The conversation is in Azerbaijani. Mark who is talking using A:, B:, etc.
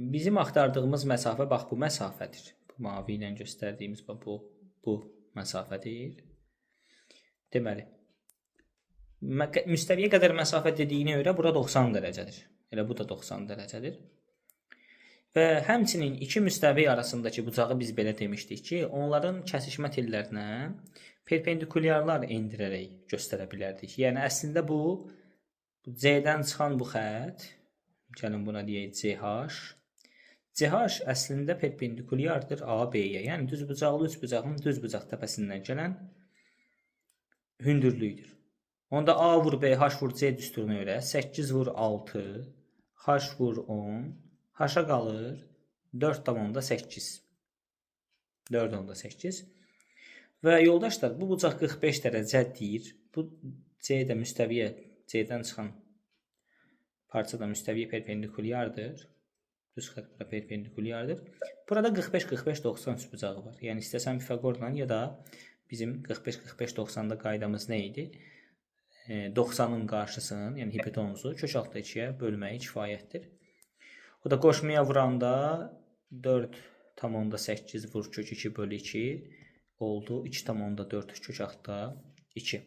A: Bizim axtardığımız məsafə bax bu məsafədir. Bu mavi ilə göstərdiyimiz bax bu məsafədir. Deməli, müstəviyə qədər məsafə dediyinə görə bura 90 dərəcədir. Elə bu da 90 dərəcədir. Və həmçinin iki müstəvi arasındakı bucağı biz belə demişdik ki, onların kəsişmə tellərinə perpendikulyarlar endirərək göstərə bilərdik. Yəni əslində bu C-dən çıxan bu xətt, gəlin buna deyək CH. CH əslində perpendikulyardır AB-yə. Yəni düzbucaqlı üçbucağın düzbucaq təpəsindən gələn hündürlüyüdür. Onda A vur B, H vur C düsturuna görə 8 vur 6, H vur 10, H-a qalır 4,8. 4,8. Və yoldaşlar, bu bucaq 45 dərəcədir. Bu C də müstəviyə, C-dən çıxan parça da müstəviyə perpendikulyardır. Düz xətt bura perpendikulyardır. Burada 45, 45, 90 üçbucağı var. Yəni istəsən Pifaqorla ya da bizim 45, 45, 90-da qaydamız nə idi? 90-ın qarşısının, yəni hipotenuzu kök altda 2-yə bölməyi kifayətdir. O da qoşmaya vuranda 4,8 vur kök 2 bölü 2 oldu. 2,4 kök altda 2.